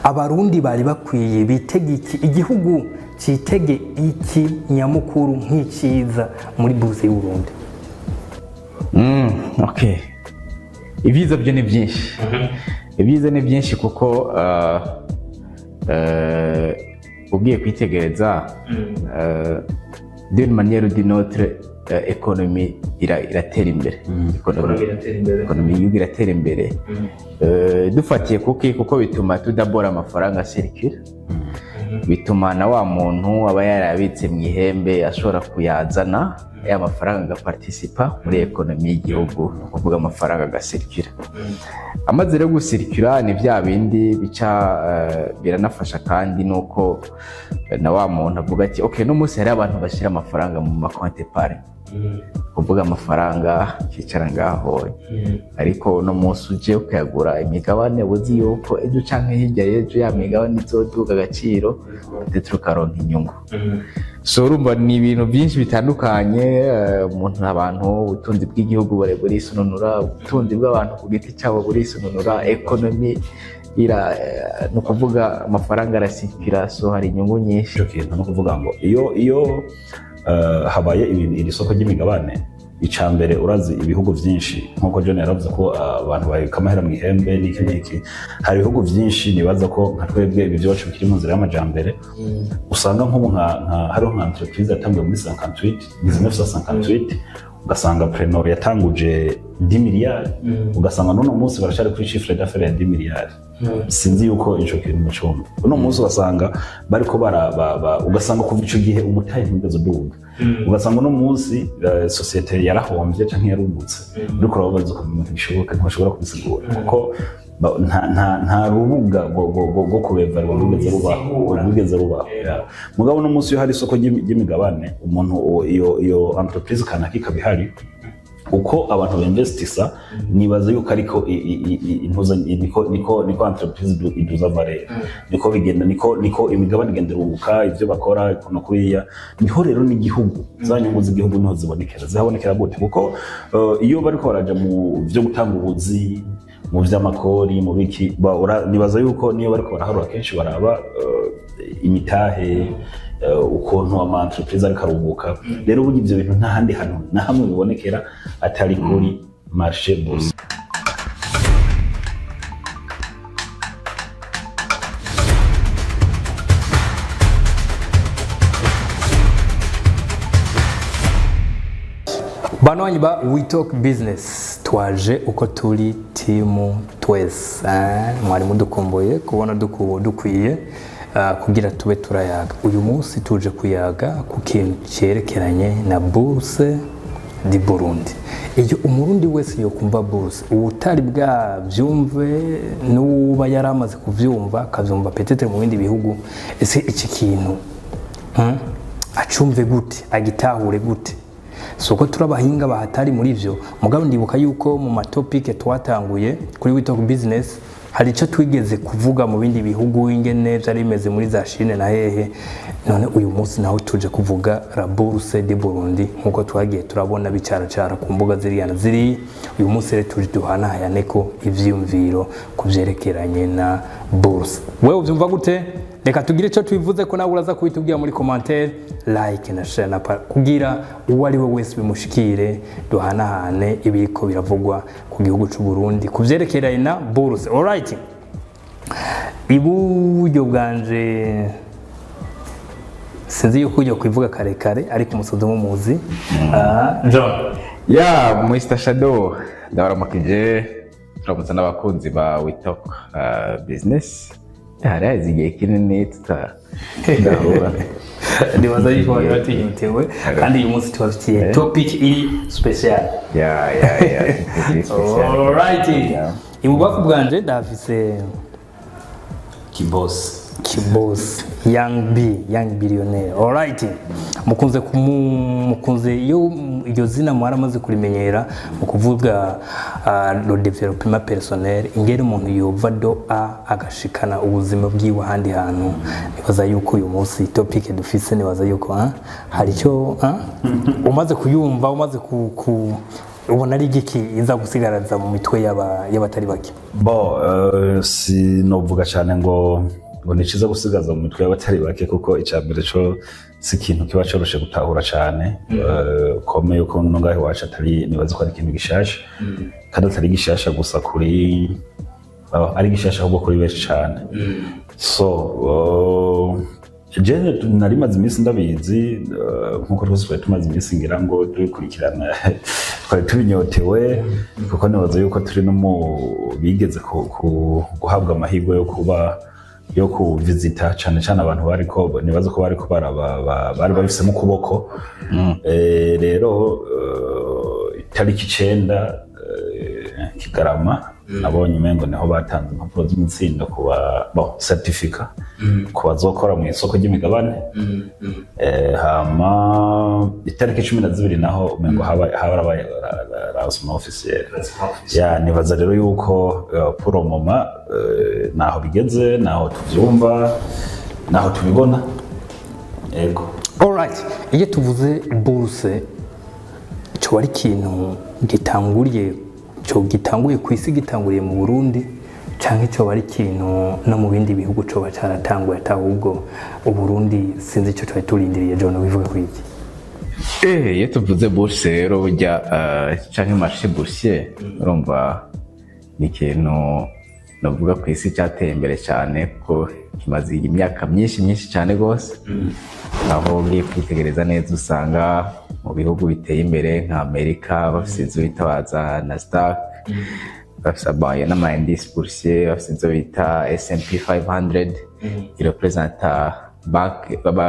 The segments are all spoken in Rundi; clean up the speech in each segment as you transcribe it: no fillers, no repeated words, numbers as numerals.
Abarundi bari bakwiye bitege iki? Igihugu citege iki nyamukuru nk'iciza muri bourse y'u Burundi? Okay, ibyiza byo ni byinshi. Ibyiza ni byinshi kuko ugiye kwitegereza, d'une manière ou d'une autre, économie iratera imbere. Économie y'igihugu iratera imbere. Dufatiye kuko bituma tudabora amafaranga circule, bituma na wa muntu aba yarabitse mu ihembe ashobora kuyazana, ya mafaranga agaparticipa muri économie y'igihugu, ni ukuvuga amafaranga agasirikira. Amaze rero gusirikira, ni bya bindi bica biranafasha kandi nuko na wa muntu avuga ati: "Ok, no munsi hari abantu bashyira amafaranga mu makonte pare", kuvuga amafaranga akicara ngaho, ariko uno munsi uje ukayagura imigabane, uzi yuko ejo canke hirya y'ejo ya migabane izoduga agaciro, ndetse ukaronka inyungu. So urumva ni ibintu byinshi bitandukanye. Umuntu, abantu, ubutunzi bw'igihugu burisununura, ubutunzi bw'abantu ku giti cyabo burisununura, économie ira ni ukuvuga amafaranga arasikira. So hari inyungu nyinshi. Icyo kintu no kuvuga ngo iyo habaye iri soko ry'imigabane, icya mbere urazi ibihugu byinshi, nk'uko John yaravuze ko abantu babika amahera mu ihembe n'iki n'iki, hari ibihugu byinshi nibaza ko nka twebwe ibi byacu bikiri mu nzira y'amajambere, usanga nk'ubu nka hariho nka entreprise yatanguye muri 58, 1958, ugasanga Prenor yatanguje 10 miliyari, ugasanga n'uno munsi baracyari kuri chiffre d'affaires ya 10 miliyari. Sinzi yuko ico kintu mucumva. Uno munsi ugasanga bariko bara ugasanga kuva ico gihe umutahe ntigeze uduga, ugasanga uno munsi société yarahombye canke yarungutse. Uriko urababaza ukamenya ntibishoboka, ntibashobora kubisigura kuko nta rubuga rwo kubevarirwa rwigeze rubaho, rwigeze rubaho. Yeah. Mugabo uno munsi iyo hari isoko ry'imigabane, umuntu iyo entreprise kanaka ikaba ihari, uko abantu binvestisa, nibaza yuko ariko intuza niko entreprise iduza valeur, niko bigenda, niko imigabane igenda iruhuka ivyo bakora kuno kuriya. Niho rero n'igihugu, za nyungu z'igihugu niho zibonekera. Zihabonekera gute? Kuko iyo bariko baraja mu vyo gutanga ubuzi, mu vy'amakori, mu biki, nibaza yuko niyo bariko baraharura kenshi baraba imitahe, ukuntu ama entreprise ariko arunguka. Rero burya ivyo bintu nta handi hantu na hamwe bibonekera atari kuri marché bourse. Banywanyi ba We Talk Business, twaje uko turi timu twese, eh? Mwari mudukumbuye kubona dukwiye kugira tube turayaga. Uyu munsi tuje kuyaga ku kintu cyerekeranye na Bourse du Burundi. Iyo Umurundi wese yokumva bourse, uwutari bwabyumve n'uba yari amaze kuvyumva akavyumva peut-être mu bindi bihugu, ese iki kintu acumve gute, agitahure gute? Si uko turi abahinga bahatari muri byo, mugabo ndibuka yuko mu ma topics twatanguye kuri We Talk Business hari icyo twigeze kuvuga mu bindi bihugu, ingene byari bimeze muri za Chine na hehe. None uyu munsi naho tuje kuvuga la Bourse du Burundi, nkuko twagiye turabona bicaracara ku mbuga ziriya na ziriya. Uyu munsi rero tuje duhanahayane ko ivyiyumviro ku vyerekeranye na bourse. Wewe uvyumva gute? Reka tugire icyo tubivuze ko nawe uraza kubitubwira muri commentaire, like na share na kugira uwo ari we wese bimushikire, duhanahane ibiriko biravugwa ku gihugu cy'u Burundi ku vyerekeranye na bourse. Alright, iburyo bwanje, sinzi yuko ujya kubivuga kare kare, ariko umusozi mumuzi. John. Ya, Mr Shadow, ndabaramukije, turamutse n'abakunzi ba We Talk Business. Hari haheze igihe kinini tutahura. Ndibaza yuko bari batinyotewe, kandi uyu munsi tubafitiye topic iri special. Ya, topic special. Alright. Yeah. Ibubafu bwanje ndahafise Kibos. Kibos, Young B, Young Billionaire. Alright. Mukunze iyo iryo zina mwaramaze kurimenyera mu kuvuga le développement personnel, ingene umuntu yova do a agashikana ubuzima bwiwe ahandi hantu. Nibaza yuko uyu munsi topic dufise, nibaza yuko hari icyo umaze kuyumva, umaze ku Ubona ari igiki iza gusigaraza mu mitwe y'abatari bake? Bo, sinovuga cyane ngo ni cyiza gusigaza mu mitwe y'abatari bake, kuko icya mbere cyo si ikintu kiba coroshe gutahura cyane. Comme yuko no ngaho iwacu atari, nibaza ko ari ikintu gishasha, kandi atari gishasha gusa kuri ari gishasha ahubwo kuri benshi cyane. So je nari maze iminsi ndabizi, nkuko twese twari tumaze iminsi ngira ngo dukurikirana, twari tubinyotewe, kuko nibaza yuko turi no mu bigeze guhabwa amahirwe yo kuba yo kuvizita, cyane cyane abantu bariko, nibaza ko bariko bari babifisemo ukuboko. Rero itariki 9 Kigarama, nabonye umengo niho batanze impapuro z'umutsindo ku ba, bon, certificat ku bazokora mu isoko ry'imigabane. Hama itariki 12 naho umengo harabaye lancement officiel. Ya, nibaza rero yuko pour le moment naho bigeze, naho tuvyumva, naho tubibona, yego. Alright, iyo tuvuze bourse, cyo ari ikintu gitanguriye, cyo gitanguye ku isi, gitanguriye mu Burundi, canke cyo ari ikintu no mu bindi bihugu coba caratanguye, atahubwo Uburundi sinzi icyo twari turindiriye? John, wivuga ku iki? Iyo tuvuze bourse rero burya, canke marché boursier, urumva ni ikintu navuga ku isi cyateye imbere cyane, kuko kimaze imyaka myinshi myinshi cyane rwose, aho ugiye kwitegereza neza usanga mu bihugu biteye imbere nka Amerika bafise inzu bita baza Nasdaq, bafise abaye n'ama indice boursier, bafise inzu bita S&P 500 irepresenta bank aba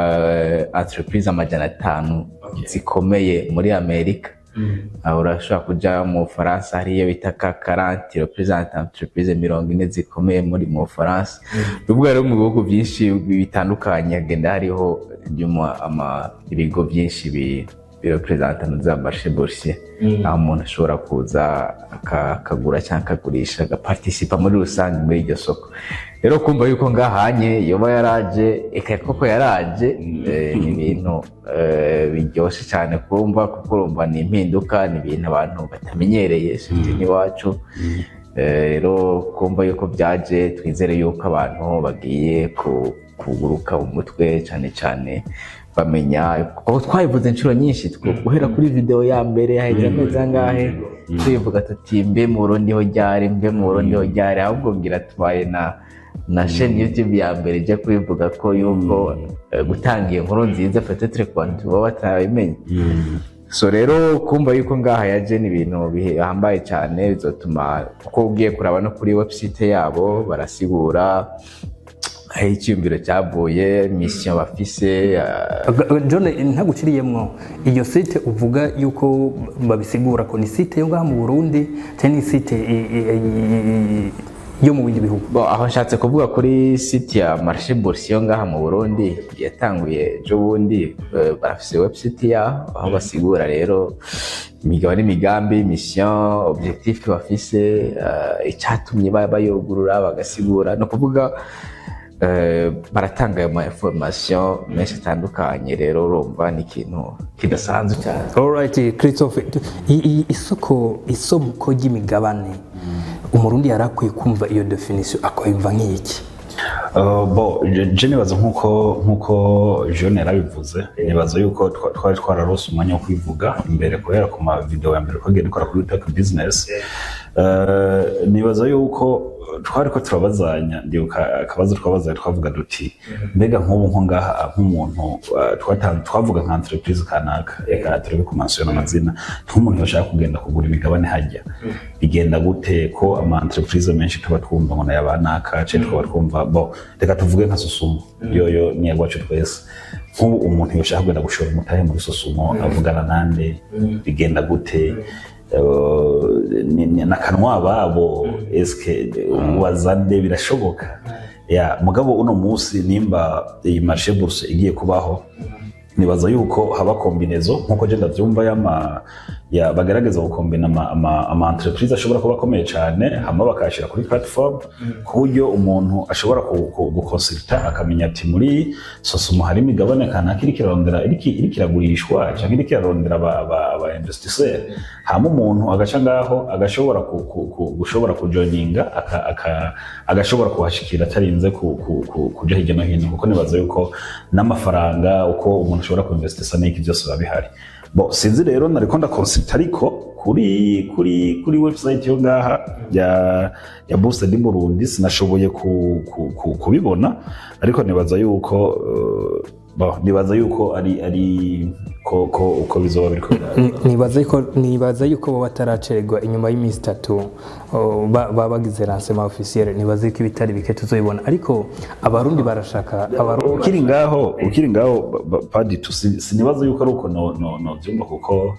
entreprise 500 zikomeye muri Amerika. Aho urashobora kuja mu Bufaransa, hariyo bita CAC 40 représente entreprise 40 zikomeye muri mu Bufaransa. Nukuvuga rero mu bihugu byinshi bitandukanye hagenda hariho nyuma ama ibigo byinshi birepresenta za marché boursier, aho umuntu ashobora kuza akagura cyangwa akagurisha, agaparticipa muri rusange muri iryo soko. Rero kumva yuko ngahanye yoba yaraje, eka koko yaraje, ni ibintu biryoshe cyane kumva, kuko urumva ni impinduka, ni ibintu abantu batamenyereye, surtout n'iwacu. Rero kumva yuko byaje, twizere yuko abantu bagiye kuguruka mu mutwe cyane cyane, bamenya, kuko twabivuze inshuro nyinshi, guhera kuri video ya mbere, haheze amezi angahe tubivuga tuti: "Mbe mu Burundi ho ryari? Mbe mu Burundi ho ryari?" Ahubwo ngira tubaye na chaîne YouTube ya mbere ijya kubivuga ko yuko gutanga iyo nkuru nziza peut-être ku bantu baba batarabimenye. So rero kumva yuko ngaha yaje ni ibintu bihambaye cyane, bizotuma, kuko ugiye kuraba no kuri website yabo barasigura aho icyiyumviro cyavuye, mission bafise. John, ntaguciriyemwo, iyo site uvuga yuko babisigura ko ni site yo ngaha mu Burundi cyangwa ni site yo mu bindi bihugu? Bon, aho nshatse kuvuga kuri site ya marché boursier yo ngaha mu Burundi yatanguye ejo bundi, barafise website yaho aho basigura rero imigabo n'imigambi, mission, objectif bafise, icyatumye bayugurura, bagasigura, ni ukuvuga baratanga ayo ma information menshi atandukanye. Rero urumva ni ikintu kidasanzwe cyane. Alright, Christophe, isoko ry'imigabane, Umurundi yari akwiye kumva iyo définition akayumva nk'iki? Bon, je nibaza nkuko John yarabivuze, nibaza yuko twari twararose umwanya wo kwivuga imbere kubera ku ma video ya mbere twagiye dukora kuri Talk Business. Nibaza yuko twari ko turabazanya, ndibuka akabazo twabazanya, twavuga duti: "Mbega nk'ubu nko ngaha nk'umuntu twavuga nka entreprise kanaka, reka turebe ku mentionner amazina, nk'umuntu yashaka kugenda kugura imigabane hajya bigenda gute, ko ama entreprise menshi tuba twumva ngo naya banaka, ce tukaba twumva, bo reka tuvuge nka Sosumo, yoyo ni iyacu twese, nk'ubu umuntu yoshaka kugenda gushora umutahe muri Sosumo avugana nande, bigenda gute? N'akanwa babo, eske ubaza nde, birashoboka?" Ya, mugabo uno munsi nimba iyi marché bourse igiye kubaho, nibaza yuko haba combinaison, nkuko je ndavyumva, y'ama Ya, bagerageza gukombina ama entreprise ashobora kuba akomeye cyane, hama bakayashyira kuri platform, ku buryo umuntu ashobora gukonsulta akamenya ati muri SOSUMO hari imigabane kanaka iriko irarondera, iriko iragurishwa cyangwa iriko irarondera aba investisseur, hama umuntu agaca ngaho agashobora gushobora kujoininga, agashobora kuhashikira atarinze kuja hirya no hino, kuko nibaza yuko n'amafaranga uko umuntu ashobora kuinvestisa n'iki byose biba bihari. Bo sinzi rero, nariko ndakonsulta, ariko kuri website yo ngaha ya Bourse du Burundi sinashoboye kubibona, ariko nibaza yuko bon, nibaza yuko ari ko uko bizoba biriko biraza. Nibaza yuko bo bataracererwa inyuma y'iminsi 3, oh, bagize lancement officiel. Nibaza yuko ibitari bike tuzobibona, ariko Abarundi barashaka, Abarundi Ukiri ngaho, padi tu sinibaza yuko ari uko no vyumva, kuko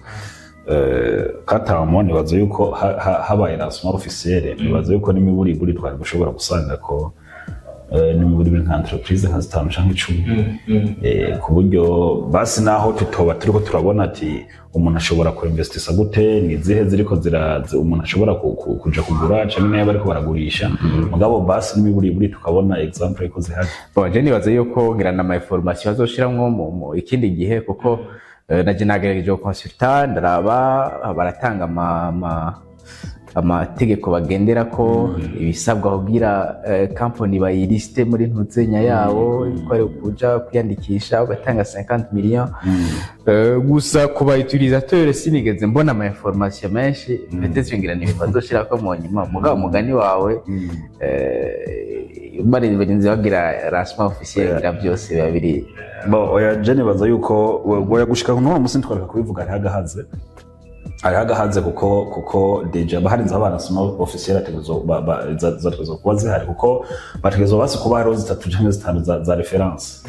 katamo nibaza yuko habaye lancement officiel, nibaza yuko n'imiburiburi twari gushobora gusanga ko n'imiburiburi nka entreprise nka zitanu canke 10, ku buryo basi naho tutoba turiko turabona ati umuntu ashobora kuinvestisa gute, ni izihe ziriko umuntu ashobora kuja kugura canke niba bariko baragurisha, mugabo basi n'imiburiburi tukabona exemple yuko zihari. Bon, je nibaza yuko ngira na ma information bazoshiramwo mu ikindi gihe, kuko naje nagerageje guconsulta, ndaraba baratanga amategeko bagenderako, ibisabwa kugira company bayiliste muri ntuzenya yabo, ko ari kuja kwiyandikisha ugatanga 50 millions. Gusa ku ba utilisateur sinigeze mbona ama information menshi. Peut-être ngira ni bazoshirako mu nyuma. Mugabo mugani wawe, bari bagenzi bagira lancement officiel, ngira byose biba biri. Bo oya, je nibaza yuko oya, gushika n'uno musi ntitwareka kubivuga, hariho agahaze, kuko déjà baharinze abana lancement officiel ategerezwa zategerezwa kuba zihari, kuko bategerezwa basi kuba hariho zitatu canke zitanu za référence.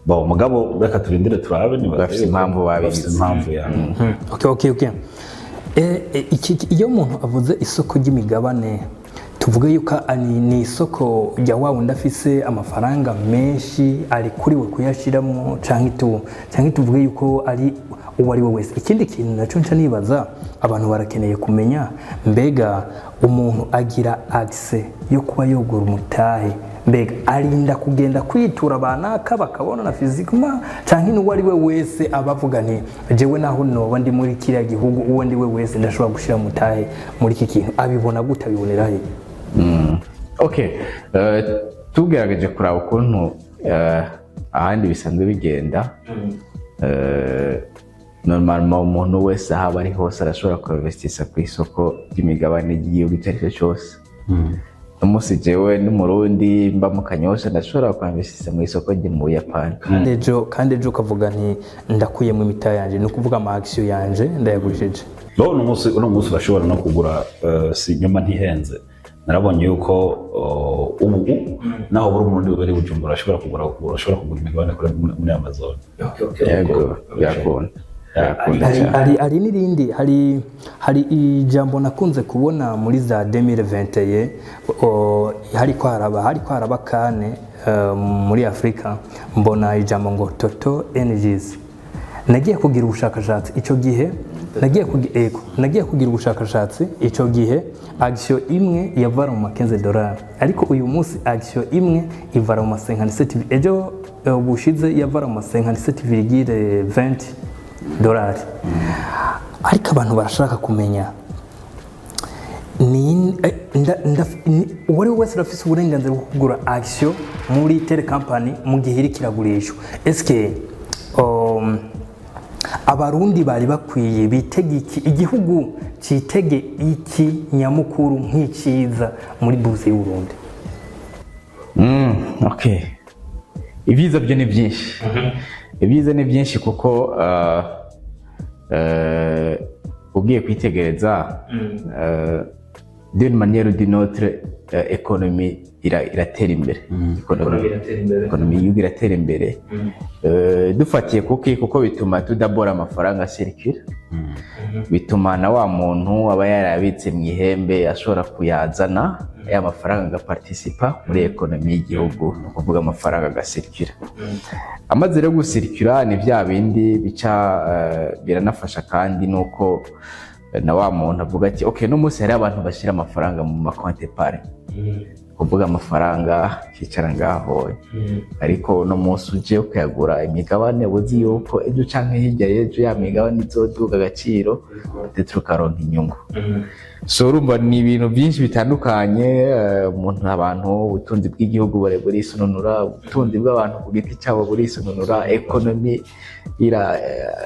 Bo mugabo reka turindire turabe, nibaza Bafise impamvu babigize. Bafise impamvu ya. Okay. Iyo umuntu avuze isoko ry'imigabane, tuvuge yuko ni isoko rya wa wundi afise amafaranga menshi ari kuriwe kuyashyiramo, canke tuvuge yuko ari uwo ari we wese? Ikindi kintu naco nca nibaza, abantu barakeneye kumenya, mbega umuntu agira accès yo kuba yogura umutahe, mbega arinda kugenda kwitura banaka bakabona na physiquement, canke n'uwo ari we wese aba avuga nti jewe naho noba ndi muri kiriya gihugu, uwo ndi we wese ndashobora gushira umutahe muri iki kintu? Abibona gute? Abibonera he? Okay, tugerageje kuraba ukuntu ahandi bisanzwe bigenda, normalement umuntu wese aho aba ari hose arashobora kuinvestisa ku isoko ry'imigabane ry'igihugu icyo ari cyo cyose. Umunsi jewe n'Umurundi mba mu Kanyosha ndashobora kuinvestisa mu isoko ryo mu Buyapani. Kandi ejo ukavuga nti ndakuyemo imitahe yanje, ni ukuvuga ama action yanje ndayagurishije. Bo uno munsi urashobora no kugura, si nyuma ntihenze, narabonye yuko ubu naho buri Umurundi bari Bujumbura urashobora kugura imigabane muri Amazon. Yego, birakunda, birakunda Hari, cyane. hari n'irindi, hari ijambo nakunze kubona muri za 2021, hariko haraba kane muri Afrika, mbona ijambo ngo Total Energies. Nagiye kugira ubushakashatsi icyo gihe, ego, nagiye kugira ubushakashatsi icyo gihe action imwe yavara mu ma 15 dolari, ariko uyu munsi action imwe ivara mu ma 57, ejo bushize yavara mu ma 57,20 dolari. Ariko abantu barashaka kumenya ni uwo ari we wese arafise uburenganzira bwo kugura action muri telle company mu gihe iriko iragurishwa? Eske Abarundi bari bakwiye bitege iki? Igihugu citege iki nyamukuru nk'iciza muri bourse y'Uburundi? Okay. Ibyiza byo ni byinshi. Ibyiza ni byinshi kuko ugiye kwitegereza, d'une manière ou d'une autre économie iratera imbere. Économie y'igihugu iratera imbere. Dufatiye kuki? Kuko bituma tudabora amafaranga circule, bituma na wa muntu aba yarabitse mu ihembe ashobora kuyazana, ya mafaranga agaparticipa muri économie y'igihugu, ni ukuvuga amafaranga agacircula. Amaze rero gucircula, ni bya bindi bica biranafasha kandi nuko na wa muntu avuga ati: "Ok, no munsi hari abantu bashyira amafaranga mu makonte pare", kuvuga amafaranga akicara ngaho, ariko uno munsi uje ukayagura imigabane, uzi yuko ejo canke hirya y'ejo ya migabane izoduga agaciro, ndetse ukaronka inyungu. So urumva ni ibintu byinshi bitandukanye. Umuntu, abantu, ubutunzi bw'igihugu burisununura, ubutunzi bw'abantu ku giti cyabo burisununura, économie ira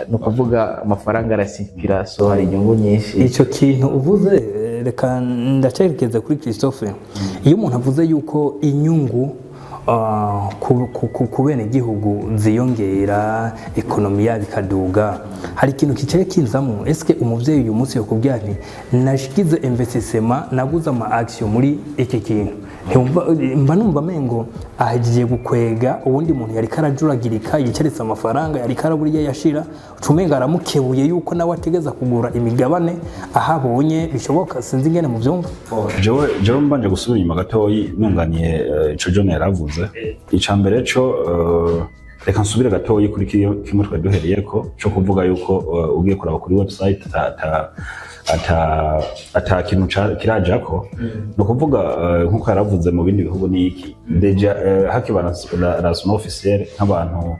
ni ukuvuga amafaranga aracircula. So hari inyungu nyinshi. Icyo kintu uvuze, reka ndacyerekeza kuri Christophe. Iyo umuntu avuze yuko inyungu ku benegihugu ziyongera, économie yabo ikaduga, hari ikintu kicaye kinzamo: eske umuvyeyi uyu munsi yokubwira nti: "Nashikize investissement, naguze ama action muri iki kintu"? Ntiwumva, mba numva mengo ahejeje gukwega uwundi muntu yari karajuragirika, yicaritse amafaranga, yari karabura iyo yashira, ucumenga aramukebuye yuko nawe ategeza kugura imigabane aho abonye bishoboka. Sinzi ingene muvyumva. Jewe mbanje gusubira inyuma gatoyi, nunganiye ico John yaravuze. Ica mbere co reka nsubire gatoyi kuri kimwe twari duhereyeko, co kuvuga yuko ugiye kuraba kuri website ata kintu kirajako. Ni ukuvuga nkuko yaravuze, mu bindi bihugu ni iki? Déjà hakiba lancement officiel, nk'abantu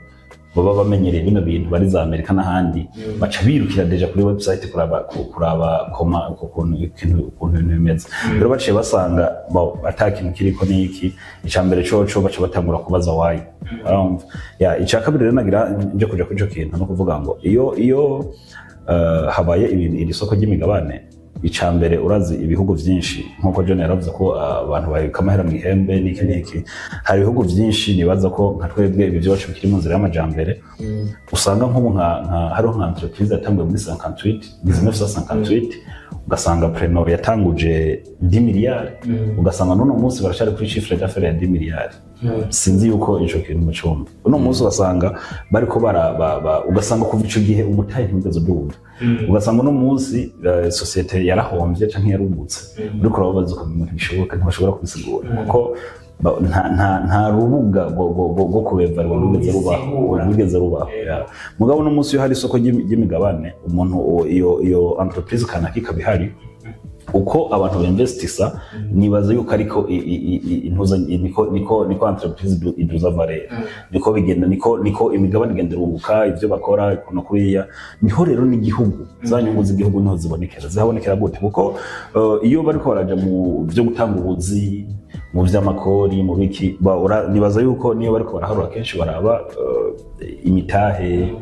baba bamenyereye bino bintu bari za Amerika n'ahandi, baca birukira déjà kuri website kuraba kuraba koma ukuntu ikintu, ukuntu ibintu bimeze. Rero baciye basanga ata kintu kiriko n'iki. Ica mbere coco baca batangura kubaza why. Urumva ya? Ica kabiri rero nagira nje kuja kuri ico kintu, no kuvuga ngo iyo habaye ibintu, iri soko ry'imigabane, ica mbere urazi ibihugu vyinshi, nkuko John yaravuze ko abantu babika amahera mu ihembe n'iki n'iki, hari ibihugu vyinshi, nibaza ko nka twebwe ibi vyacu bikiri mu nzira y'amajambere, usanga nk'ubu nka hariho nka entreprise yatanguye muri 58, 1958, ugasanga Prenor yatanguje 10 miliyari, ugasanga n'uno munsi baracari kuri chiffre d'affaires ya 10 miliyari. Sinzi yuko ico kintu mucumva. Uno munsi ugasanga bariko bara ugasanga kuva ico gihe umutahe ntiwigeze uduga, ugasanga uno munsi société yarahomvye canke yarungutse. Uriko urababaza ukamenya ntibishoboka, ntibashobora kubisigura kuko nta rubuga rwo kubevaluer rwigeze rubaho, rwigeze rubaho. Yeah. Mugabo uno munsi iyo hari isoko ry'imigabane, umuntu iyo entreprise kanaka ikaba ihari, uko abantu binvestisa, nibaza yuko ariko intuza niko entreprise iduza valeur, niko bigenda, niko imigabane igenda irunguka, ivyo bakora ukuntu kuriya. Niho rero n'igihugu, za nyungu z'igihugu niho zibonekera. Zihabonekera gute? Kuko iyo bariko baraja mu vyo gutanga ubuzi, mu vy'amakori, mu biki, nibaza yuko niyo bariko baraharura kenshi baraba imitahe,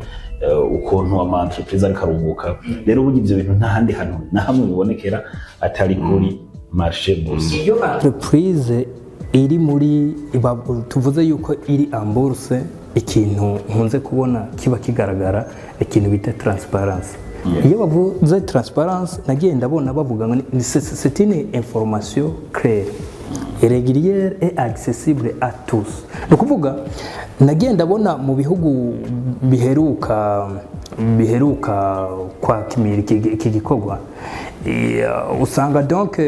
ukuntu ama entreprise ariko arunguka. Rero burya ivyo bintu nta handi hantu na hamwe bibonekera atari kuri marché boursier. Iyo entreprise iri muri tuvuze yuko iri en bourse, ikintu nkunze kubona kiba kigaragara, ikintu bita transparence. Iyo bavuze transparence, nagiye ndabona bavuga ngo c'est une information claire, régulière et accessible à tous. Ni ukuvuga nagiye ndabona mu bihugu biheruka kwakimira iki gikorwa, usanga donc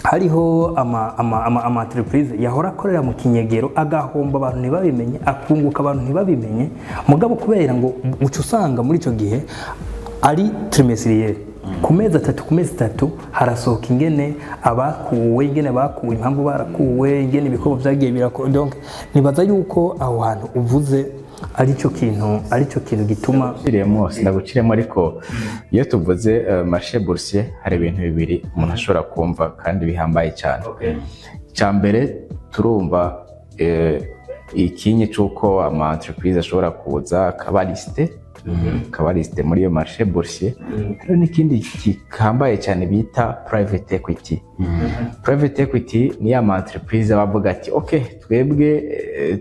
hariho ama entreprise yahora akorera mu kinyegero, agahomba abantu ntibabimenye, akunguka abantu ntibabimenye. Mugabo kubera ngo uca usanga muri icyo gihe ari trimestriel, ku mezi 3, ku mezi 3 harasohoka ingene abakuwe, ingene bakuwe, impamvu barakuwe, ingene ibikorwa byagiye birakora. Donc nibaza yuko aho hantu uvuze aricyo kintu gituma Sinaguciriyemo, sinaguciriyemo, ariko iyo tuvuze marché boursier, hari ibintu bibiri umuntu ashobora kumva kandi bihambaye cyane. Icya mbere, turumva ikinyi c'uko ama entreprise ashobora kuza akaba listé. Ukaba listé muri iyo marché boursier. Hariho n'ikindi gihambaye cyane bita private equity. Private equity ni ya ma entreprise bavuga ati: "Ok, twebwe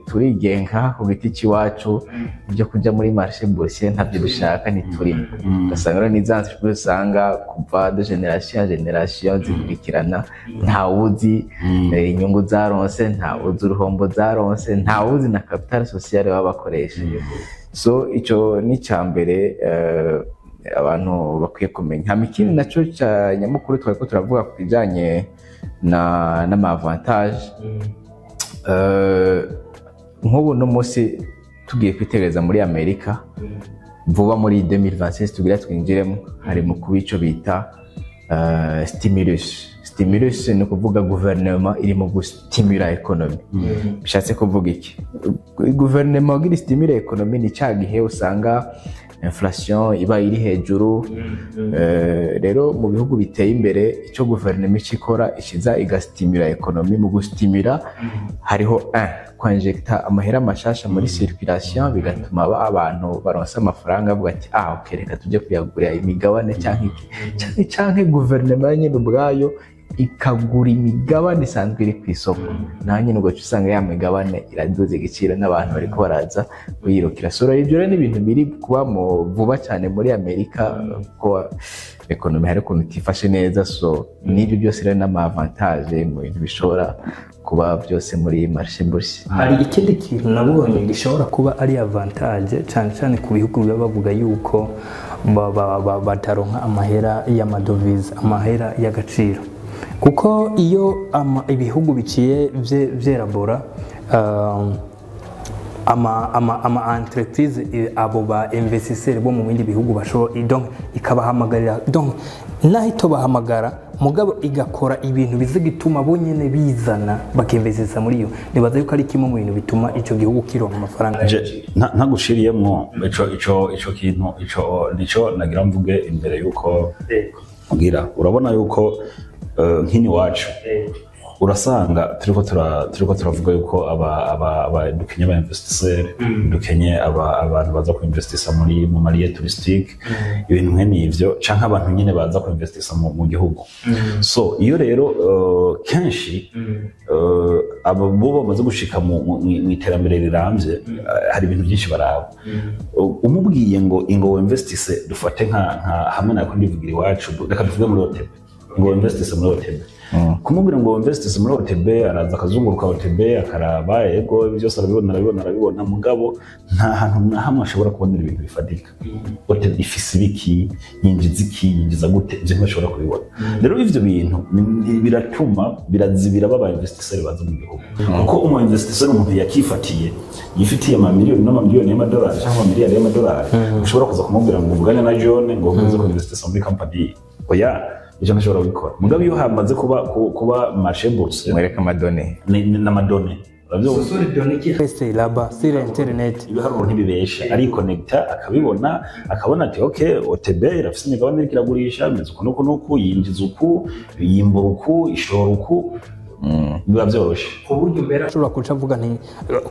turigenga ku giti cy'iwacu, ibyo kujya muri marché boursier ntabyo dushaka, ntiturimo." Ugasanga rero ni za entreprise usanga kuva de génération en génération zikurikirana, ntawuzi inyungu zaronse, ntawuzi uruhombo zaronse, ntawuzi na capital social baba bakoresha. So icyo ni icya mbere abantu bakwiye kumenya. Hama ikindi nacyo cya nyamukuru twari ko turavuga ku bijyanye na n'ama avantage, nk'ubu no munsi tugiye kwitegereza muri Amerika vuba, muri 2026 tugira twinjiremo, hari mu kuba icyo bita stimulus. Stimulus ni ukuvuga guverinoma irimo gustimula économie. Bishatse kuvuga iki? Guverinoma kugira istimule économie ni cya gihe usanga inflation iba iri hejuru. Rero mu bihugu biteye imbere, icyo guverinoma ica ikora, ishiza igastimula économie. Mu gustimula hariho un kwinjecta amahera mashasha muri circulation, bigatuma abantu baronsa amafaranga bavuga ati: "Ah, ok, reka tujye kuyagurira imigabane," cyangwa iki canke guverinoma nyine ubwayo ikagura imigabane isanzwe iri ku isoko. Naho nyine ugaca usanga ya migabane iraduza igiciro n'abantu bariko baraza kuyirukira. So rero ibyo rero ni ibintu biri kuba mu vuba cyane muri Amerika, ko économie hari ukuntu itifashe neza. So n'ibyo byose rero n'ama avantage mu bintu bishobora kuba byose muri marché boursier. Hari ikindi kintu nabonye gishobora kuba ari avantage, cyane cyane ku bihugu biba bavuga yuko bataronka amahera y'amadovize, amahera y'agaciro, kuko iyo ibihugu biciye vyerabora ama entreprise, abo ba investisseur bo mu bindi bihugu bashobora, donc ikabahamagarira, donc naho itobahamagara, mugabo igakora ibintu biza gituma bo nyene bizana bakinvestisa muri yo. Nibaza yuko ari kimwe mu bintu bituma ico gihugu kironka amafaranga. Ntagushiriyemwo, ico kintu ico nico nagira mvuge imbere yuko mbwira. Urabona yuko nk'ini wacu urasanga turiko turavuga yuko aba dukenye aba investisseur, dukenye abantu baza kuinvestisa mu ma lieux touristiques, ibintu nkene ivyo, canke abantu nyine baza kuinvestisa mu gihugu. So iyo rero kenshi abo bo bamaze gushika mu iterambere rirambye, hari ibintu byinshi baraba. Umubwiye ngo ingo investise, dufate nka hamwe nako ndivugira iwacu, reka tuvuge muri OTB, ngo investise muri OTB, kumubwira ngo investise muri OTB, araza akazunguruka OTB, akaraba, yego, ibi byose arabibona, arabibona, arabibona, mugabo nta hantu na hamwe ashobora kubonera ibintu bifatika. OTB ifise ibiki, yinjiza iki, yinjiza gute, ivyo ntibashobora kubibona. Rero ivyo bintu biratuma birazibira baba investisseur baza mu gihugu, kuko umu investisseur, umuntu yakifatiye, yifitiye amamiliyoni n'amamiliyoni y'amadolari cyangwa amamiliyari y'amadolari, ushobora kuza kumubwira ngo uvugane na John ngo uze kuinvestisa muri company? Oya, ivyo ntashobora kubikora. Mugabo iyo hamaze kuba marché bourse, mwereka ama données. Ni n'ama données, uravyumva? Reste là-bas sur internet. Ibiharuro ntibibesha, arikonegita akabibona, akabona ati: "Ok, OTB irafise imigabane iriko iragurisha, imeze uku n'uku n'uku, yinjiza uku, yimbura uku, ishora uku." Biba vyoroshe. Ku buryo mbere ashobora kuca avuga nti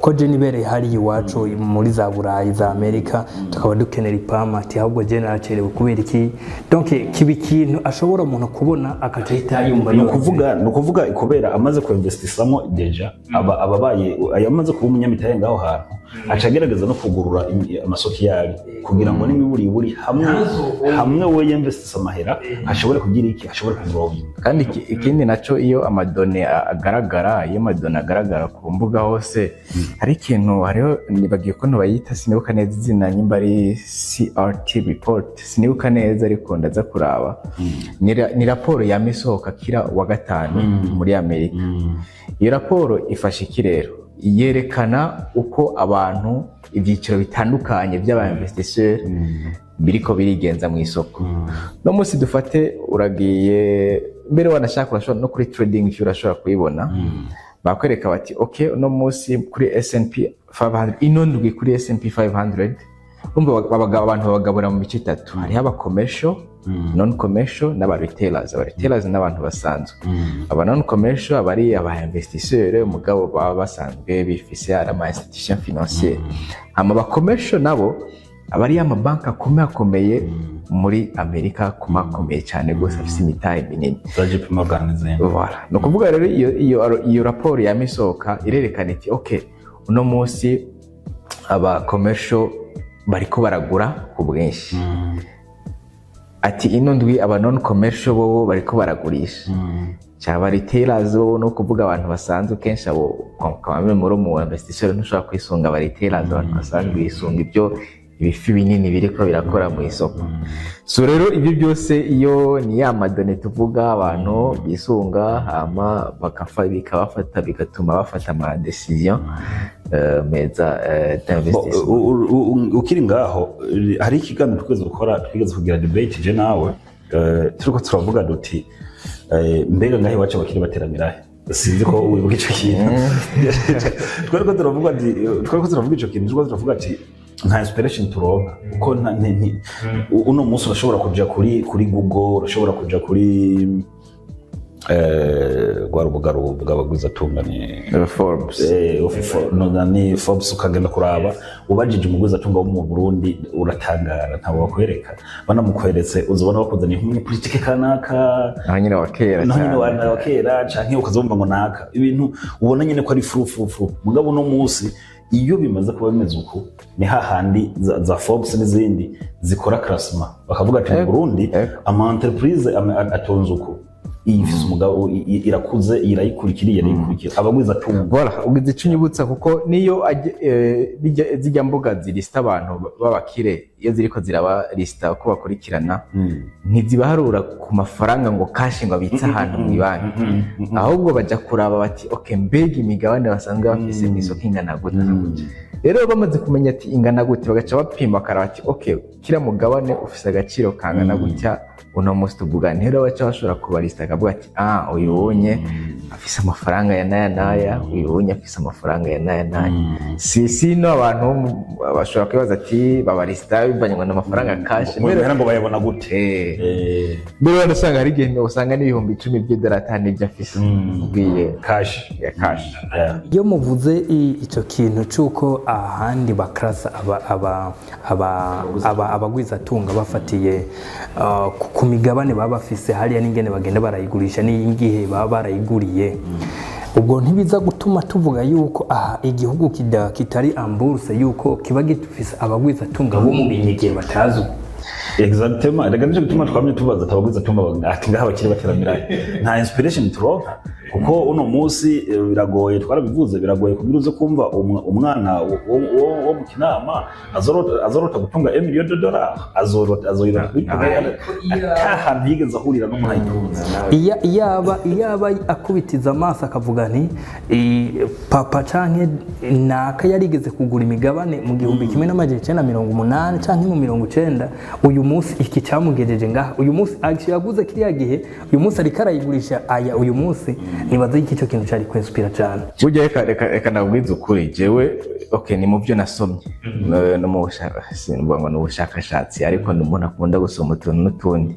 ko je nibereye hariya iwacu muri za Burayi, za Amerika, tukaba dukenera ipama, ati ahubwo je naracerewe kubera iki? Donc kiba ikintu ashobora umuntu kubona akaca ahita yumva. Ni ukuvuga kubera amaze kuinvestisamo déjà, aba ababaye amaze kuba umunyamitahe ngaho hantu, aca agerageza no kugurura amasoko yayo kugira ngo n'imiburiburi hamwe we yinvestisa amahera ashobore kugira iki, ashobore kugrowinga. Kandi ikindi naco, iyo ama données agaragara, iyo ama données agaragara ku mbuga hose, hari ikintu, hariho, nibagiye ko bayita, sinibuka neza izina, nyimba ari CRT report, sinibuka neza, ariko ndaza kuraba. Ni raporo yama isohoka kira wa gatanu muri Amerika. Iyo raporo ifasha iki rero? Yerekana uko abantu, ibyiciro bitandukanye by'aba investisseur biriko birigenza mu isoko. No munsi dufate uragiye mbere, wanashaka urashobora no kuri Trading View urashobora kuyibona, bakwereka bati: "Ok, uno munsi kuri S&P 500, ino ndwi kuri S&P 500." Urumva abantu babagabura mu mice itatu: hariho aba commercial, non commercial n'aba retailers. Aba retailers n'abantu basanzwe. Aba non commercial aba ari aba investisseur, mugabo baba basanzwe bifise ari ama institution financière. Hama aba commercial nabo Aba ari amabanki akomeye akomeye muri Amerika, akomakomeye cyane rwose, afise imitahe minini. Za JP Morgan n'izindi. Voilà. Ni ukuvuga rero iyo raporo yama isohoka irerekana iti: "Ok, uno munsi aba commercial bariko baragura ku bwinshi." Ati: "Ino ndwi aba non commercial bobo bariko baragurisha." Cyaba retailers bo, no kuvuga abantu basanzwe kenshi, abo kamwe muri mu investisseur ntushobora kwisunga aba retailers, abantu basanzwe bisunga ibyo ibifi binini biriko birakora mu isoko. So rero ibyo byose iyo ni ya ma données tuvuga abantu bisunga, hama bakafa bikabafata, bigatuma bafata ama décision meza d'investissement. Ukiri ngaho, hari ikiganiro twigeze gukora, twigeze kugira debate je nawe, turiko turavuga duti: "Mbega ngaho iwacu abakiri bateramirahe?" Sinzi ko wibuka ico kintu. Twariko turavuga ico kintu, turiko turavuga ati nta inspiration turonka, kuko uno munsi urashobora kuja kuri Google, urashobora kuja kuri rwa rubuga ruvuga abagwizatunga ni Forbes. No, ni Forbes, ukagenda kuraba ubajije umugwizatunga wo mu Burundi, uratangara, ntabwo bakwereka. Banamukweretse, uzobona bakuzaniye nk'umunyapolitike kanaka. Naho nyine wa kera. Naho nyine cyane. Wa kera, canke ukazumva ngo naka, ibintu ubona nyine ko ari flou flou flou. Mugabo uno munsi iyo bimaze kuba bimeze uku, ni hahandi za Forbes n'izindi zikora classement, bakavuga ati mu Burundi ama entreprise atonze uku, iyi ifise umugabo, irakuze, iyi irayikurikira, iyi irayikurikira, abagwizatunga. Voilà, ugize icyo unyibutsa, kuko niyo zijya mbuga zilisita abantu b'abakire, iyo ziriko zirabalisita uko bakurikirana, ntizibaharura ku mafaranga ngo cash, ngo abitse ahantu mu ibanki. Ahubwo bajya kuraba bati: "Ok, mbega imigabane basanzwe bafise mu isoko ingana gute?" Rero bamaze kumenya ati ingana gute, bagaca bapima, bakaraba ati: "Ok, kiriya mugabane ufise agaciro kangana gutya uno munsi tuvugana." Rero baca bashobora kubalisita, akavuga ati: "Ah, uyu wonye afise amafaranga ya naya naya, uyu wonye afise amafaranga ya naya naya." Si no abantu bashobora kwibaza ati babalisita bivanye ngo n'amafaranga cash. Ngo ngo bayabona gute? Mbere wenda usanga hari igihe usanga n'10,000 by'idolari ata n'ibyo afise ubwiye Cash. Ya cash. Iyo muvuze icyo kintu cy'uko ahandi bakarasa abagwizatunga bafatiye ku migabane baba bafise hariya n'ingene bagenda barayigurisha n'igihe baba barayiguriye, ubwo ntibiza gutuma tuvuga yuko aha igihugu kitari en bourse, yuko kiba gifise abagwizatunga bo mu binyegero batazwi? Exactement. Rega nicyo gituma twamye tubaza ati abagwizatunga, ati ngaha abakire bateramira, nta inspiration turonka, kuko uno munsi biragoye, twarabivuze, biragoye kugira uze kumva umwana wo mu Kinama azorota gutunga 1 million de dollars, azorota, azoyirota kuyitunga ata hantu yigeze ahurira n'umuntu ayitunze. Iyaba akubitiza amaso akavuga nti papa canke naka yarigeze kugura imigabane mu 1980 canke mu 90, uyu munsi iki cyamugejeje ngaha, uyu munsi action yaguze kiriya gihe, uyu munsi ariko arayigurisha aya uyu munsi, nibaza yuko icyo kintu cyari kwinspira cyane. Burya reka nabwize ukuri, jewe, okay, ni mu byo nasomye no mu simvuga ngo ni ubushakashatsi, ariko ni umuntu akunda gusoma utuntu n'utundi.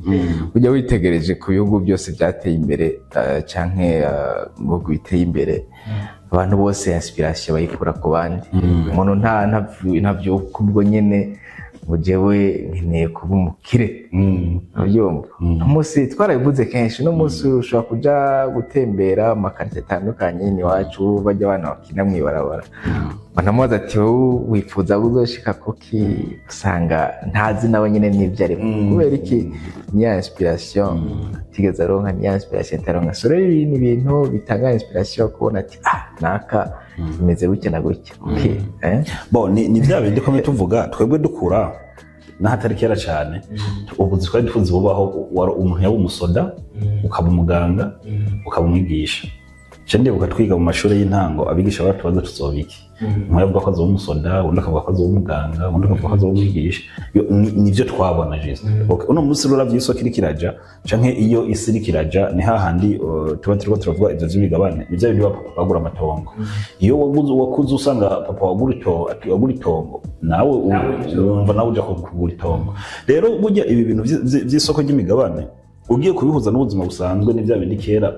Burya witegereje ku bihugu byose byateye imbere, canke mu bihugu biteye imbere, abantu bose inspiration bayikura ku bandi. Umuntu ntavyuka ubwo nyene ngo jewe nkeneye kuba umukire. Urabyumva, umunsi twarabivuze kenshi, uno munsi ushobora kuja gutembera mu ma quartier atandukanye iwacu, bajya abana bakina mw'ibarabara, banamubaza ati: "Wowe wifuza uzoshika kuki?" Usanga ntazi nawe nyine n'ibyo arimo. Kubera iki? Ni ya inspiration atigeze aronka, ni ya inspiration ataronka. So rero ibi ni ibintu bitanga inspiration, kubona ati: "Ah, naka bimeze gutya na gutya, okay, eh?" Bo ni bya bindi komye tuvuga twebwe dukura n'ahatari kera cyane, ubuzi twari tuzi bubaho, wari umuntu yaba umusoda, ukaba umuganga, ukaba umwigisha. Je ndibuka twiga mu mashuri y'intango, abigisha baratubaza: "Tuzoba iki?" Umwe avuga ko azoba umusoda, undi akavuga ko azoba umuganga, undi akavuga ko azoba umwigisha. Nivyo twabona juste. Okay. Uno munsi uravye isoko iriko iraja, canke iyo isi iriko iraja, ni hahandi tuba turiko turavuga ivyo vy'imigabane, ni vya bindi ba papa bagura amatongo. Iyo waguze, wakuze usanga papa wagura itongo, nawe wumva nawe uja kugura itongo. Rero burya ibi bintu vy'isoko ry'imigabane, ugiye kubihuza n'ubuzima busanzwe, ni vya bindi kera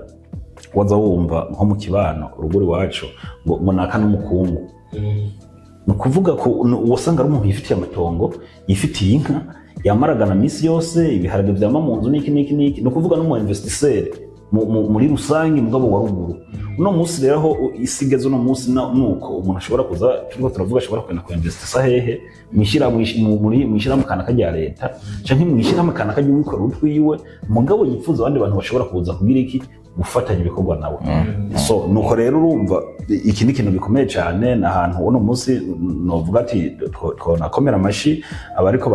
waza wumva nko mu kibano, urugo iwacu, ngo naka n'umukungu. Ni ukuvuga ko wasanga ari umuntu yifitiye amatongo, yifitiye inka, yamaragana misi yose ibiharage vyama mu nzu, n'iki n'iki n'iki. Ni ukuvuga n'umu investisseur muri rusange, mugabo wa ruguru. Uno munsi rero aho isi igeze uno munsi, nuko umuntu ashobora kuza, turiko turavuga, ashobora kugenda kuinvestisa hehe? Mwishirahamwe kanaka rya leta canke mwishirahamwe kanaka ry'uwikorera utwiwe, mugabo yifuza abandi bantu bashobora kuza kugira iki? Gufatanya ibikorwa nawe. So nuko rero urumva iki ni ikintu gikomeye cyane. Ni ahantu uno munsi novuga ati twonakomera amashi abariko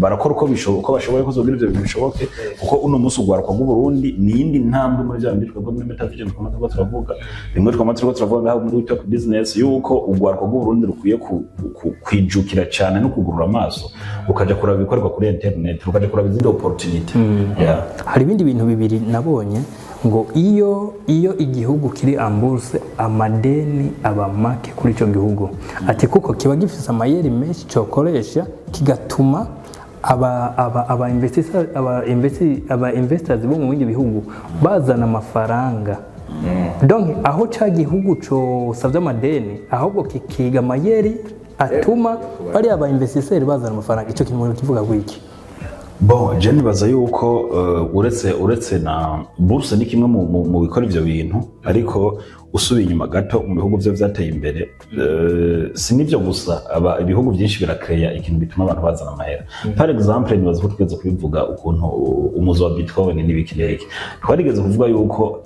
barakora uko bashoboye kose kugira ivyo bintu bishoboke, kuko uno munsi urwaruka rw'Uburundi ni iyindi ntambwe muri bya bindi twebwe muri Metavision twama turiko turavuga. Rimwe twama turiko turavuga ngaho muri Talk Business yuko urwaruka rw'Uburundi rukwiye kwijukira cyane no kugurura amaso, rukaja kuraba ibikorerwa kuri internet, rukaja kuraba izindi opportunity. Yeah. Hari ibindi bintu bibiri nabonye, ngo iyo igihugu kiri en bourse, amadeni aba make kuri icyo gihugu, ati kuko kiba gifise amayeri menshi cyokoresha kigatuma aba investors bo mu bindi bihugu bazana amafaranga. Donc aho ca gihugu cosavye amadeni, ahubwo kikiga amayeri atuma bariya ba investisseurs bazana amafaranga. Ico kintu kivuga gwiki? Bon, je nibaza yuko uretse na bourse ni kimwe mu bikora ivyo bintu, ariko usubiye inyuma gato mu bihugu vyo vyateye imbere, si nivyo gusa, aba ibihugu byinshi birakeya ikintu bituma abantu bazana amahera. Par exemple, nibaza ko twigeze kubivuga ukuntu umuzo wa Bitcoin n'ibiki n'ibiki. Twarigeze kuvuga yuko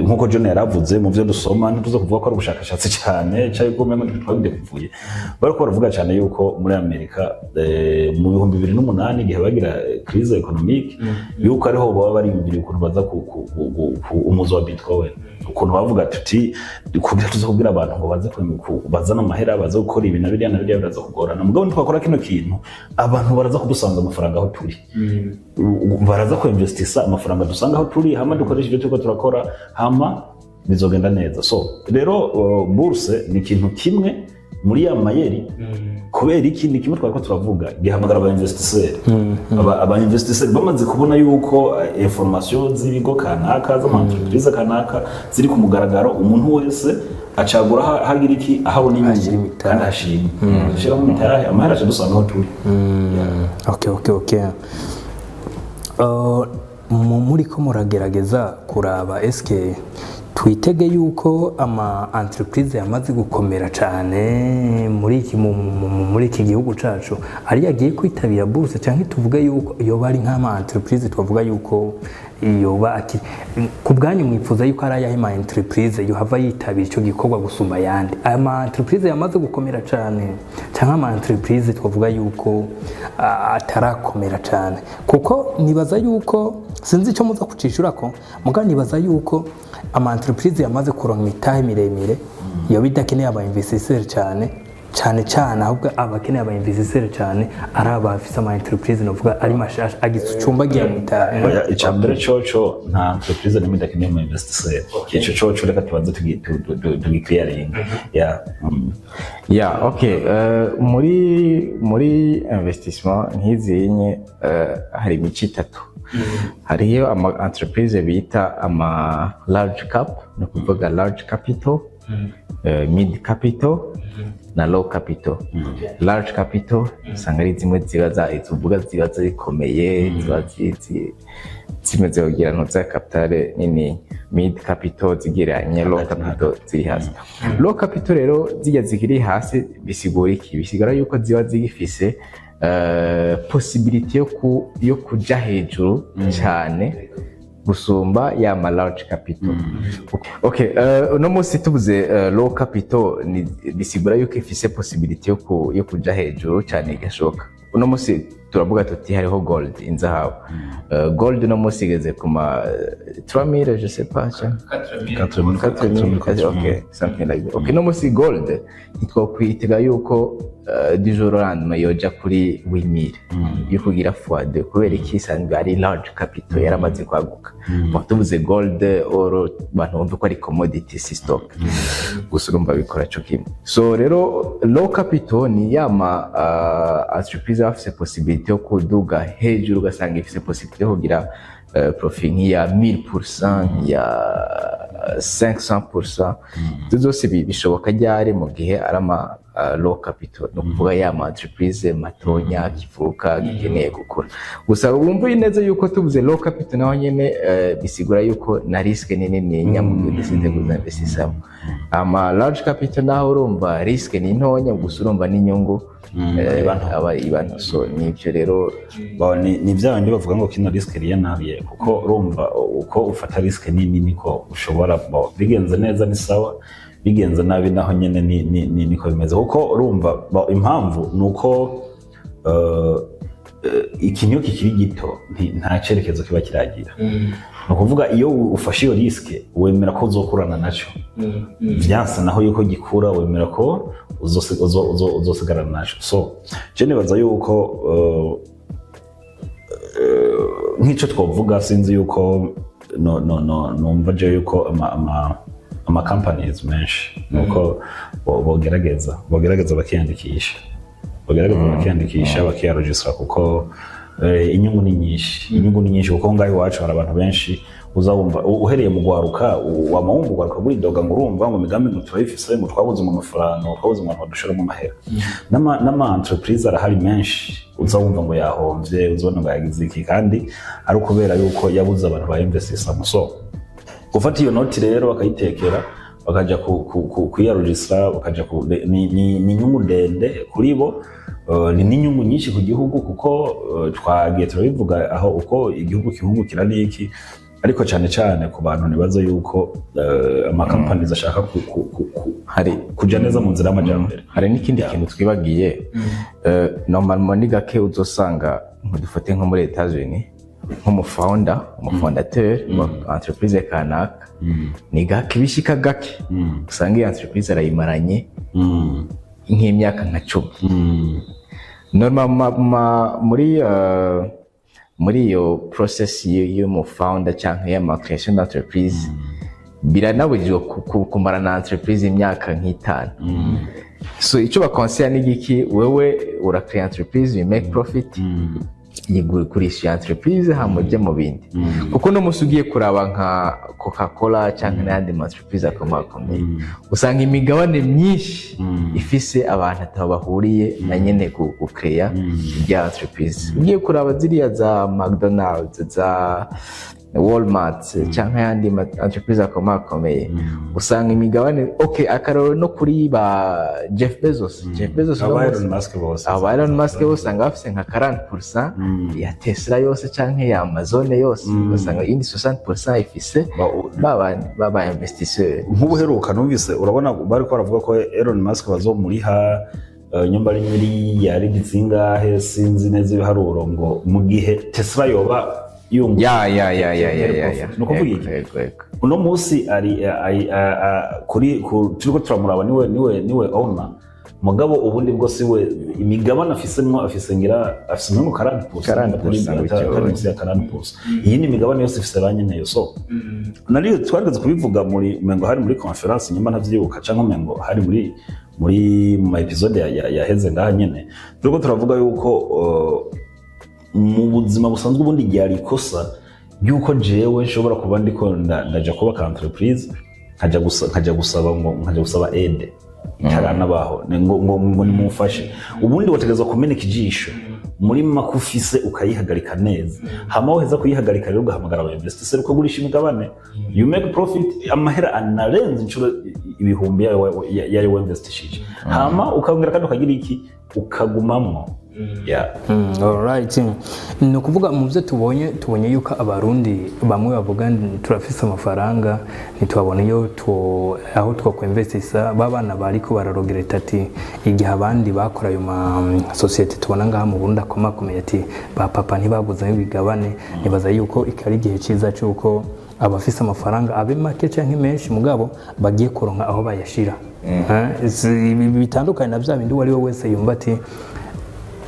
nkuko John yaravuze, mu byo dusoma, ntituza kuvuga ko ari ubushakashatsi cyane cyangwa ko umengo ntitwabidekuvuye, bariko baravuga cyane yuko muri Amerika mu 2008, igihe bagira crise économique, yuko ariho baba bariyumviriye ukuntu baza ku umuzo wa Bitcoin, ukuntu bavuga tuti kugira tuza kubwira abantu ngo baze bazane amahera, baze gukora ibi na biriya na biriya, biraza kugorana, mugabo ntitwakora kino kintu, abantu baraza kudusanga amafaranga aho turi, baraza kuinvestisa amafaranga dusanga aho turi, hama dukoresha ibyo turiko turakora, hama bizogenda neza. So rero bourse ni ikintu kimwe muri ya mayeri. Kubera iki? Ni kimwe twariko turavuga, gihamagara aba investisseur. Aba investisseur bamaze kubona yuko information z'ibigo kanaka, z'ama entreprise kanaka ziri ku mugaragaro, umuntu wese acagura hagira iki, ahabona Ashira inyungu imitahe. kandi ashima ashiramo imitahe, amahera aca dusanga aho turi. Okay. Muriko muragerageza kuraba, eske twitege yuko ama entreprise yamaze gukomera cyane muri iki gihugu cacu ari yagiye kwitabira bourse, cyangwa tuvuge yuko yoba ari nk'ama entreprise twavuga yuko yoba akiri ku bwanyu, mwifuza yuko ari ayahe ma entreprise yohava yitabira icyo gikorwa gusumba ayandi? Aya ma entreprise yamaze gukomera cyane, cyangwa ama entreprise twavuga yuko atarakomera cyane? Kuko nibaza yuko, sinzi icyo muza kucishura ko, muga nibaza yuko ama entreprise yamaze kuronka imitahe miremire yoba idakeneye aba investisseur cyane cyane cyane, ahubwo abakeneye aba investisseur cyane ari abafise ama entreprise novuga ari mashasha, agicumbagiye mu mitahe. Oya, icya mbere coco, nta entreprise nimwe idakeneye umu investisseur. Ico coco reka tubanze tugiclearinga. Yeah. Yeah, okay. Muri investissement nk'izi nye, hari imico itatu. Hariyo ama entreprise bita ama large cap, ni ukuvuga large capital, mid capital na low capital. Large capital usanga ari zimwe ziba za uvuga ziba zikomeye, ziba zimeze kugira ngo za capital nini, mid capital zigereranye, low capital ziri hasi. Low capital rero zijya zikiri hasi, bisigura iki? Bisigura yuko ziba zigifise possibility yo kuja hejuru cyane gusumba ya ma large capital. Okay, uno munsi tuvuze low capital bisigura yuko ifise possibility yo kuja hejuru cyane igashoka. Uno munsi turavuga tuti hariho gold, inzahabu. Gold uno munsi igeze ku ma 3000, je sais pas, cyane 4000, okay, something like that. Okay, no munsi gold ntitwokwitega yuko du jour au lendemain yoja kuri 8000 yo kugira fois deux. Kubera iki? Isanzwe ari large capital, yaramaze kwaguka. Bon, tuvuze gold, oro, abantu bumve ko ari commodity, si stock gusa, urumva bikora co kimwe. So rero low capital ni yama entreprise bafise possibility yo kuduga hejuru, ugasanga ifise possibility yo kugira profit nk'iya 1000%, nk'iya 500%. Ibyo byose bishoboka ryari? Mu gihe ari ama low capital, ni ukuvuga ya ma entreprise matonya kivuka, gikeneye gukura. Gusa wumva neza yuko tuvuze low capital, naho nyene bisigura yuko na risque ni nini mu gihe udécidé kuzinvestisamo. Ama large capital naho, urumva risque ni ntonya, gusa urumva n'inyungu iba nto. Aba iba nto. So nivyo rero. Bon, ni bya bindi bavuga ngo qui ne risque rien n'a rien, kuko urumva uko ufata risque nini niko ushobora, bon, bigenze neza ni sawa, bigenze nabi naho nyene niko bimeze, kuko urumva, bon, impamvu ni uko ikintu iyo kikiri gito nta cerekezo kiba kiragira. Ni ukuvuga iyo ufashe iyo risque, wemera ko uzokurana naco. Vyanse naho yuko gikura, wemera ko uzosigarana naco. So je nibaza yuko nk'ico twovuga, sinzi yuko no numva je yuko ama companies menshi nuko bogerageza bakiyandikisha, bakiyaregistra, kuko inyungu ni nyinshi. Inyungu ni nyinshi, kuko ngaho iwacu hari abantu benshi uza wumva uhereye mu gwaruka, wama wumva ugwaruka rwidoga ngo urumva ngo imigambi ngo turayifise, ngo twabuze mu mafaranga, ngo twabuze ngo dushiramo amahera. N'ama entreprise arahari menshi uza wumva ngo yahomvye, uzabona ngo yagize iki, kandi ari ukubera yuko yabuze abantu ba investissa. So gufata iyo noti rero bakayitekera, bakaja kuyaregistra, bakaja ni inyungu ndende kuri bo, ni n'inyungu nyinshi ku gihugu, kuko twagiye turabivuga aho uko igihugu kihungukira n'iki, ariko cyane cyane ku bantu nibaza yuko amakampani ashaka Hari kuja neza mu nzira y'amajambere. Hari n'ikindi kintu twibagiye. Normalement ni gake uzosanga, nko dufate nko muri Etats-Unis, nk'umufounder, umufondateur wa entreprise kanaka, ni gake bishika, gake usanga iyo entreprise arayimaranye nk'imyaka nka 10. Normalement muri iyo process y'umufounder cyangwa y'ama création d'entreprise, biranabujijwe kumarana entreprise imyaka nk'itanu. So icyo bakonseya ni igiki? Wewe uracréa entreprise, you make profit, yigurisha iyo entreprise, hama ujye mu bindi, kuko no munsi ugiye kuraba nka Coca Cola cyangwa n'ayandi ma entreprise akomakomeye, usanga imigabane myinshi ifise abantu atabo bahuriye na nyene gucréa irya entreprise. Ugiye kuraba ziriya za McDonald's, za Walmart cyangwa ayandi ma entreprise akomakomeye, usanga imigabane, okay, akarorero no kuri ba Jeff Bezos. Jeff Bezos aba uno Elon munsi- Musk bose. Aba Elon Musk bose usanga bafise nka 40% ya Tesla yose canke ya Amazon yose, ugasanga iyindi 60% ifise baba investisseur. Nk'ubuheruka numvise, urabona bari ko baravuga ko Elon Musk bazomuriha nyumba ari miliyari zingahe, sinzi neza ibiharuro, ngo mu gihe Tesla yoba yunguka. Ya. Ni ukuvuga iki? Yego. Uno munsi ari turiko turamuraba, niwe owner, mugabo ubundi bwo siwe. Imigabane afisemwo, afise ngira afise nko 40%. 40% gutyo. Atari munsi ya 40%. Iyindi migabane yose ifise ba nyeneyo. So nariyo twarigeze kubivuga muri, umengo hari muri conference, nyuma ntavyibuka, canke umengo hari muri mu ma episode yaheze ngaha nyene, turiko turavuga yuko mu buzima busanzwe ubundi ryari ikosa yuko jewe nshobora kuba ndiko ndaja kubaka entreprise, nkaja gusaba ngo nkaja gusaba aide itaranabaho, ngo nimumfashe. Ubundi wategerezwa kumeneka ijisho muri make ufise, ukayihagarika neza, hama waheza kuyihagarika rero ugahamagara aba investisseur, ukagurisha imigabane, you make profit, amahera anarenze inshuro ibihumbi yayo winvestishije, hama ukongera kandi ukagira iki, ukagumamwo, yeah. Alright. Ni ukuvuga mu byo tubonye yuko Abarundi bamwe bavuga ngo turafise amafaranga, ntitwabona iyo aho twokwinvestisa. Babana bariko bararegretta ati igihe abandi bakora ayo ma société tubona ngaha mu Burundi akomakomeye, ati ba papa ntibaguzemo imigabane. Nibaza yuko iki ari igihe cyiza cy'uko abafise amafaranga, abe make canke menshi, mugabo bagiye kuronka aho bayashira. Ibi bitandukanye na bya bindi uwo ari we wese yumva ati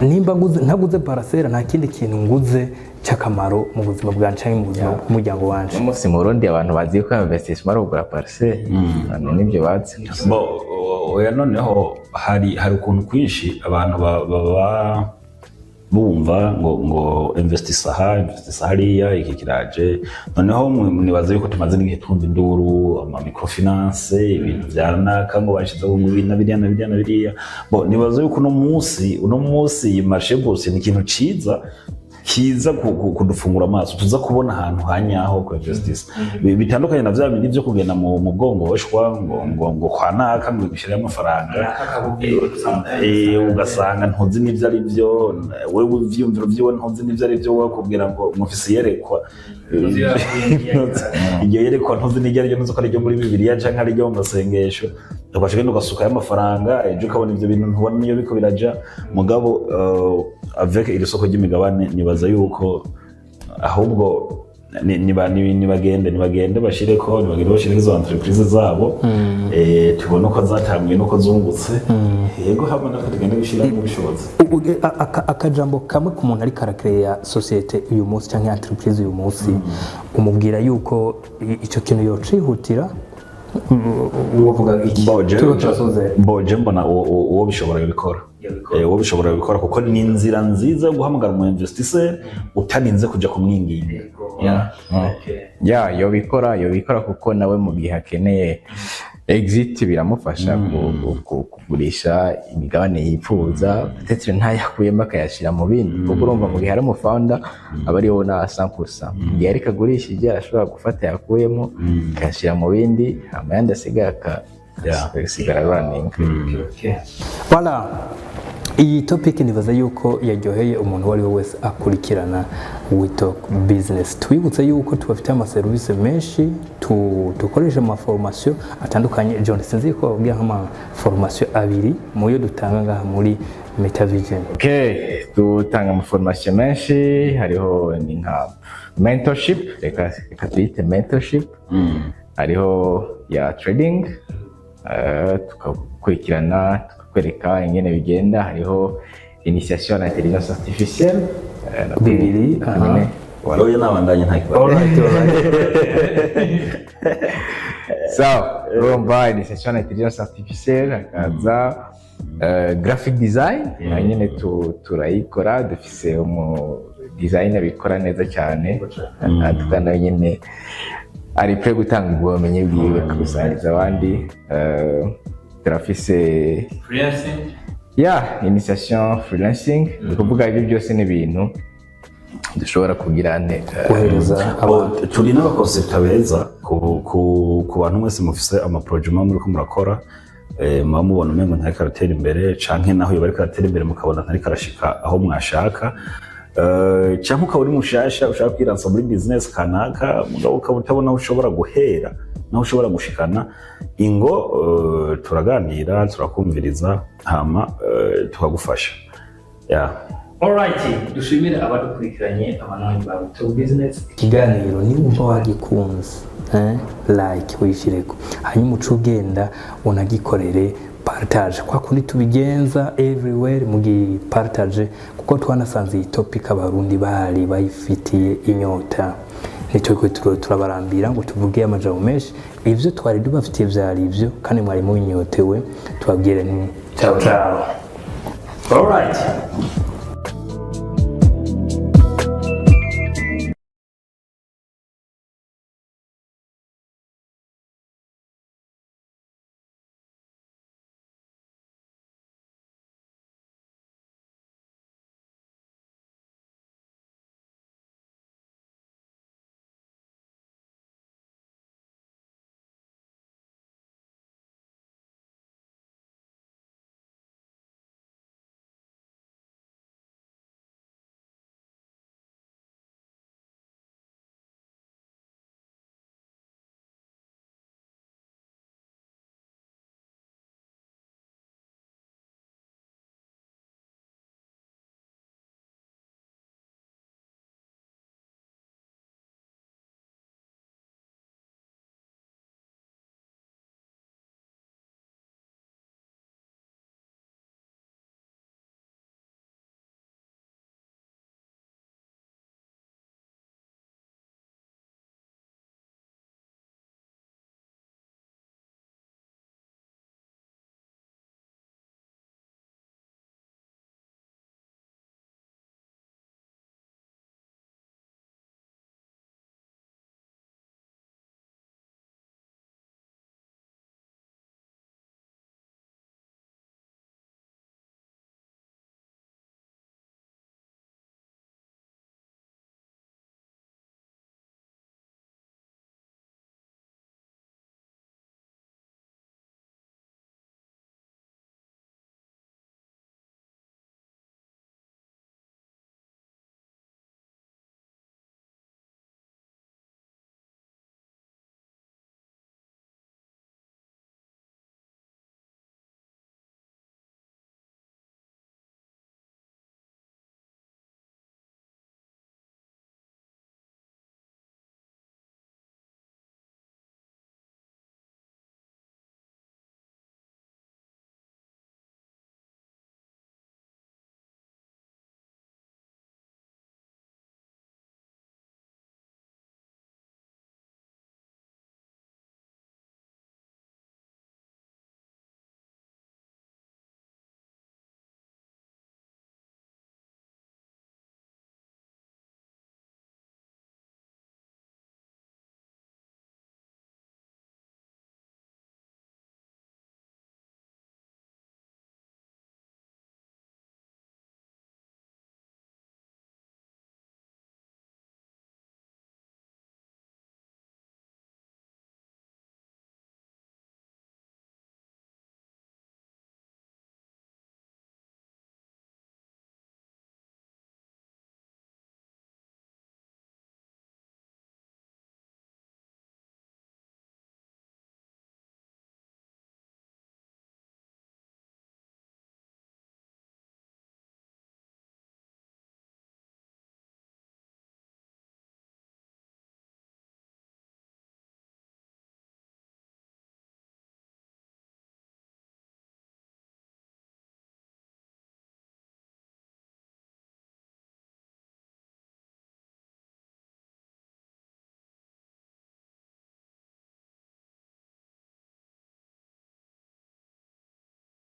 nimba ntaguze parcelle, nta kindi kintu nguze cy'akamaro mu buzima bwanje canke mu buzima bw'umuryango wanje. Uno munsi mu Burundi abantu bazi ko investissement ari ukugura parcelle. Abantu nibyo bazi. Bo, oya, noneho hari ukuntu kwinshi abantu baba Bumva ngo investisa aha, investisa hariya, iki kiraje. Noneho nibaza yuko tumaze n'igihe twumva induru, ama microfinance, ibintu vya naka, ngo bashizeho ngo ibi na biriya na biriya na biriya. Bo nibaza yuko uno munsi iyi marché bourse ni ikintu ciza kiza kudufungura amaso, tuza kubona ahantu hanyaho ku investisa. Bitandukanye na vya bindi vyo kugenda mu bwongoshwa ngo kwa naka ngo gushyirayo amafaranga, ugasanga ntuzi n'ivyo ari byo wewe, ivyiyumviro vyiwe ntuzi n'ivyo ari byo, wowe kubwira ngo mufise iyerekwa. Iryo yerekwa ntuzi n'iryo ari ryo, ntuzi ko ari iryo muri Bibiliya canke ari iryo mu masengesho, ugaca ugenda ugasukayo amafaranga, ejo ukabona ivyo bintu ntubona niyo biriko biraja. Mugabo avec iri soko ry'imigabane, nibaza yuko ahubwo nibagende bashireko izo entreprise zabo, tubone uko zatanguye n'uko zungutse. Yego, hamwe natwe tugende gushyiramo ubushobozi. Akajambo kamwe ku muntu ariko arakereya sosiyete uyu munsi cyangwa entreprise uyu munsi, umubwira yuko icyo kintu yocihutira, uvuga iki? Boje. Turiko turasozera. Boje mbona uwo bishobora yabikora. Uwo bishobora yabikora, kuko ni inzira nziza yo guhamagara umu investisseur utarinze kuja kumwinginga. Ya, yobikora kuko nawe mu gihe akeneye exit biramufasha kugurisha imigabane yifuza, peut-être ntayakuyemo akayashyira mu bindi, kuko urumva mu gihe ari umufounder aba ariho na 100%. Mu gihe ariko agurishije, arashobora gufata yakuyemo akayashyira mu bindi, hama ayandi asigaye agasigara running. Voilà. Iyi topic nibaza yuko yaryoheye umuntu uwo ari we wese akurikirana We Talk Business. Twibutse yuko tubafitiye amaserivisi menshi, dukoresha mu maformation atandukanye. John, sinzi ko bababwira nk'amaformation abiri mu yo dutanga ngaha muri Metavision. Okay, dutanga amaformation menshi, hariho ni nka mentorship, reka tuyite mentorship, hariho ya trading, tukagukurikirana tukakwereka ingene bigenda, hariho initiation à l'intelligence artificielle, Bibiri, nako aha. nyene, voilà. Oya, nabandanye, nta kibazo. Alright. So urumva initiation à l'intelligence artificielle, hakaza graphic design, nayo nyene turayikora, dufise umu designer abikora neza cyane, atuka nayo nyene ari prêt gutanga ubwo bumenyi bwiwe kubusangiza abandi. Turafise ya initiation freelancing, ni ukuvuga ibyo byose ni ibintu dushobora kugira ne Kohereza abantu. Bo, turi n'abaconsultant beza ku bantu mwese mufise amaprojet muba muriko murakora, muba mubona umengo ntariko aratera imbere, canke naho yoba ariko aratera imbere mukabona ntariko arashika aho mwashaka, canke ukaba uri mushasha ushaka kwiransa muri business kanaka, mugabo ukaba utabona aho ushobora guhera naho ushobora gushikana. Ingo turaganira, turakumviriza, hama tukagufasha, yeah. Alright, dushimire abadukurikiranye, abananyi ba Talk Business. Ikiganiro niwumva wagikunze, like uyishireko, hanyuma uce ugenda unagikorere partage kwa kundi tubigenza everywhere, mugi partage, kuko twanasanze iyi topic Abarundi bari bayifitiye inyota. Nicyo turabarambira ngo tuvuge amajambo menshi, ivyo twari dubafitiye vyari ivyo, kandi mwari munyotewe. Tubabwire nti ciao ciao. Alright.